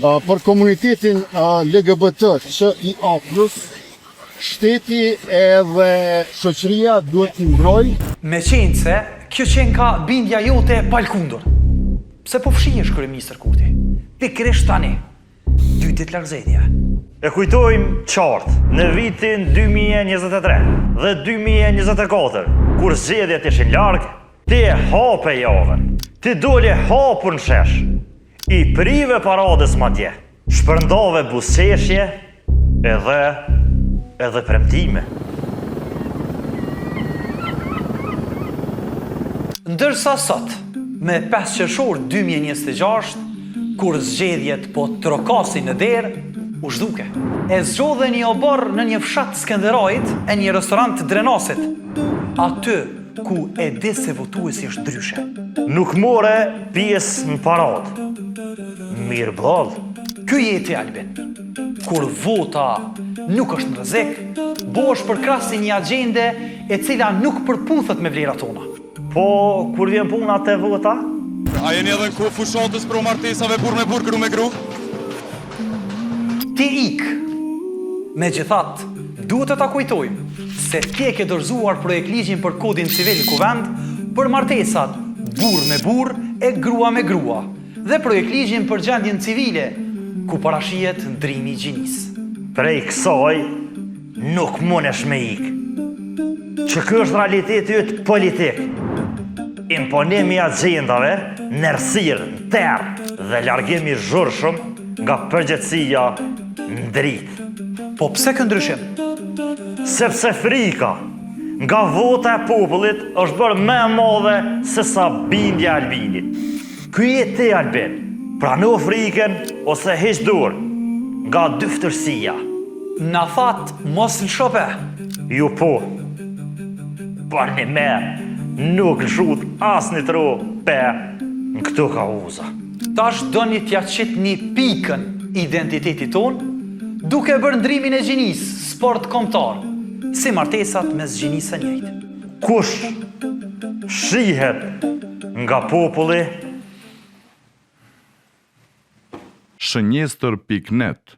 Për komunitetin LGBTQIA+, shteti edhe shoqëria duhet t'i mbrojë. Meqenëse kjo qenka bindja jote e palkundur, pse po fshihesh kryeministër Kurti? Pikërisht tani, dy ditë larg zgjedhjeve. E kujtojmë qartë, në vitin 2023 dhe 2024, kur zgjedhjet ishin larg, ti e hape javën, ti dole hapur në shesh, I prive paradës madje, shpërndave buzëqeshje edhe edhe premtime. Ndërsa sot, me 5 qershor 2026, kur zgjedhjet po trokasin në derë, u zhduke. E zgjodhe një oborr në një fshat të Skenderajit e një restorant të Drenasit. Aty ku e di se votuesi është ndryshe. Nuk more pjesë në paradë. Mirë boll. Ky je ti Albin. Kur vota nuk është në rrezik, bohesh përkrahës i një agjende e cila nuk përputhet me vlerat tona. Po, kur vjen puna te vota? A jeni edhe në kohë fushatës pro martesave burrë me burrë, gru me gru? Ti ik. Megjithatë, duhet të ta kujtojmë se ti e ke dorëzuar projektligjin për Kodin Civil në Kuvend për martesat burrë me burrë e grua me grua dhe projektligjin për gjendjen civile, ku parashihet ndrimi i gjinisë. Prej kësaj nuk munesh me ik. Që ky është realiteti yt politik. Imponim i agjendave në errësirë, në terr dhe largim i zhurmshëm nga përgjegjësia në dritë. Po pse ky ndryshim? Sepse frika nga vota e popullit është bërë më e madhe se sa bindja e Albinit. Ky je ti Albin, prano frikën ose hiq dorë nga dyftyrësia. Na thatë mos lësho pe. Ju po. Përnjëme nuk lëshut asnjë tro pe në këto kauza. Tash doni t'ia qitni pikën identitetit tonë, duke bërë ndrimin e gjinisë sport kombëtar, si martesat mes gjinisë së njëjtë. Kush fshihet nga populli? Shënjestër pikë net.